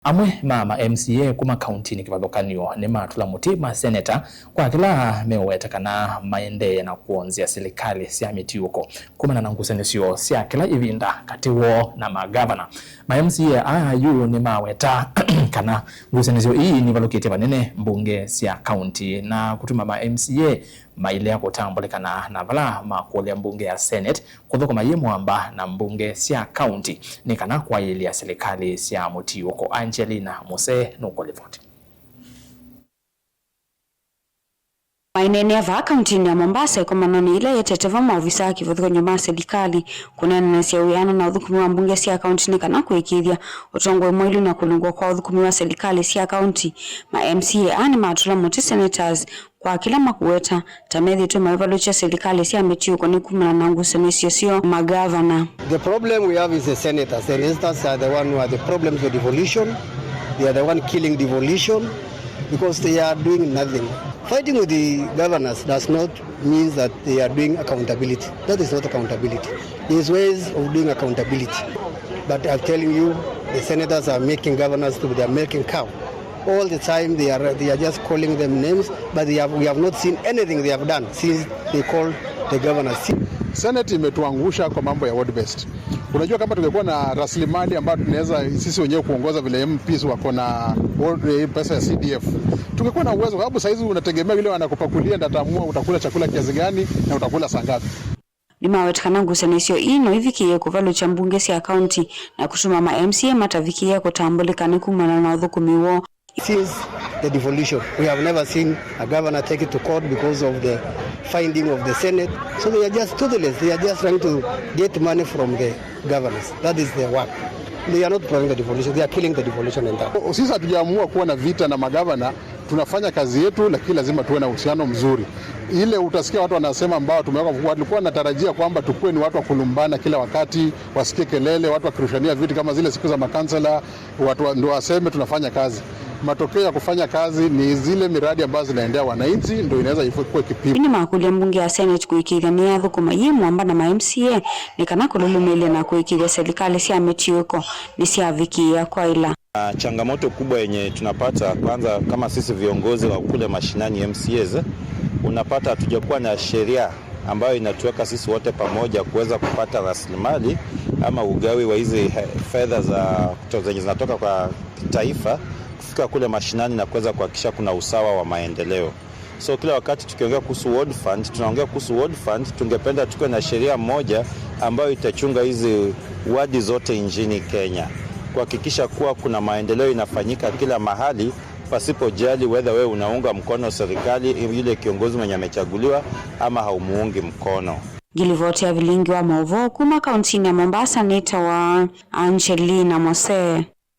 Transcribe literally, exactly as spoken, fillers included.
Amwe ma ma M C A kuma kauntinĩ kĩvathũkany'o nĩmatũla mũtĩ ma seneta kwa kĩla meũweta kana maendee na kwonzya silikalĩ sya mĩtiũko kumana na ngusanĩsyo sya kĩla ĩvinda katĩ woo na magavana. Ma M C A aa yu nĩmaweta kana ngusanĩsyo ii nĩvalũkĩtye vanene mbunge sya kaunti na kũtuma ma M C A mailea kũtambũlĩkana na vala makũlya mbunge ya Senate kũthũkũma yĩ mũamba na mbunge sya kaunti nĩ kana kwaĩlya silikalĩ sya mũtiũko. Angelina Mose nũkũlivoti. Maineenea vaa kauntinĩ ya Mombasa ĩkomanonĩ yĩla yetete vamwe maovisa a kĩvathũkany'o ma silikalĩ kũneenanasya wĩano na ũthũkũmi wa mbunge sya kaunti nĩ kana kũĩkĩĩthya ũtongoi mwaĩlu na kũlũngw'a kwa ũthũkũmi wa silikalĩ sya kaunti. Ma M C A aa nĩmatũla mũtĩ senators kwa kĩla makũweta ta methĩĩtwe maivalũkya silikalĩ sya mĩtiũko nĩ kumana na ngusanĩsyo syoo magavana. The problem we have is the senators. The senators are the one who are the problems of devolution. They are the one killing devolution because they are doing nothing. Fighting with the governors does not mean that they are doing accountability. That is not accountability. There is ways of doing accountability. But I'm telling you, the senators are making governors to be their milking cow. All the time they are, they are just calling them names, but they have, we have not seen anything they have done since they called the governor. Senate imetuangusha kwa mambo ya ward based. Unajua, kama tungekuwa na rasilimali ambayo tunaweza sisi wenyewe kuongoza vile M Ps wako na ward, eh, pesa ya C D F, tungekuwa na uwezo, kwa sababu saizi unategemea yule anakupakulia, ndio ataamua utakula chakula kiasi gani na utakula saa ngapi. Nĩmaweta kana ngusanĩsyo ii no ivikĩĩe kũvalũkya mbunge sya kaunti na kũtuma ma M C A matavikĩĩa kũtambũlĩka nĩ kumana na ũthũkũmi woo. Since the devolution, we have never seen a governor take it to court because of the finding of the Senate. So they are just toothless. They are just trying to get money from the governors. That is their work. They are not preventing the devolution. They are killing the devolution entirely. Sisi hatujaamua kuwa na vita na magavana. Tunafanya kazi yetu, lakini lazima tuwe na uhusiano mzuri. Ile utasikia watu wanasema ambao tumeweka, walikuwa wanatarajia kwamba tukuwe ni watu wa kulumbana kila wakati, wasikie kelele, watu wakirushania viti kama zile siku za makansela, watu wa, ndio waseme tunafanya kazi. Matokeo ya kufanya kazi ni zile miradi ambazo zinaendea wananchi, ndio inaweza ifu-, kuwa kipimo. Nĩmakũlya mbunge ya Senate kũĩkĩĩthya nĩyathũkũma yĩ mũamba na ma M C A nĩ kana kũlũlũmĩĩlya na kũĩkĩĩthya silikalĩ sya mĩtiũko nĩsyavikĩĩa kwaĩla. Ah, changamoto kubwa yenye tunapata, kwanza, kama sisi viongozi wa kule mashinani, M C As, unapata hatujakuwa na sheria ambayo inatuweka sisi wote pamoja kuweza kupata rasilimali ama ugawi wa hizi, eh, fedha za kuto-, zenye zinatoka kwa taifa kufika kule mashinani na kuweza kuhakikisha kuna usawa wa maendeleo. So kila wakati tukiongea kuhusu ward fund, tunaongea kuhusu ward fund, tungependa tukiwe na sheria moja ambayo itachunga hizi wadi zote nchini Kenya, kuhakikisha kuwa kuna maendeleo inafanyika kila mahali, pasipojali whether wewe unaunga mkono serikali, yule kiongozi mwenye amechaguliwa, ama haumuungi mkono. Ngilivoti ya vilingi wa mauvoo kuma kauntinĩ ya Mombasa nĩtawa Angelina Mose.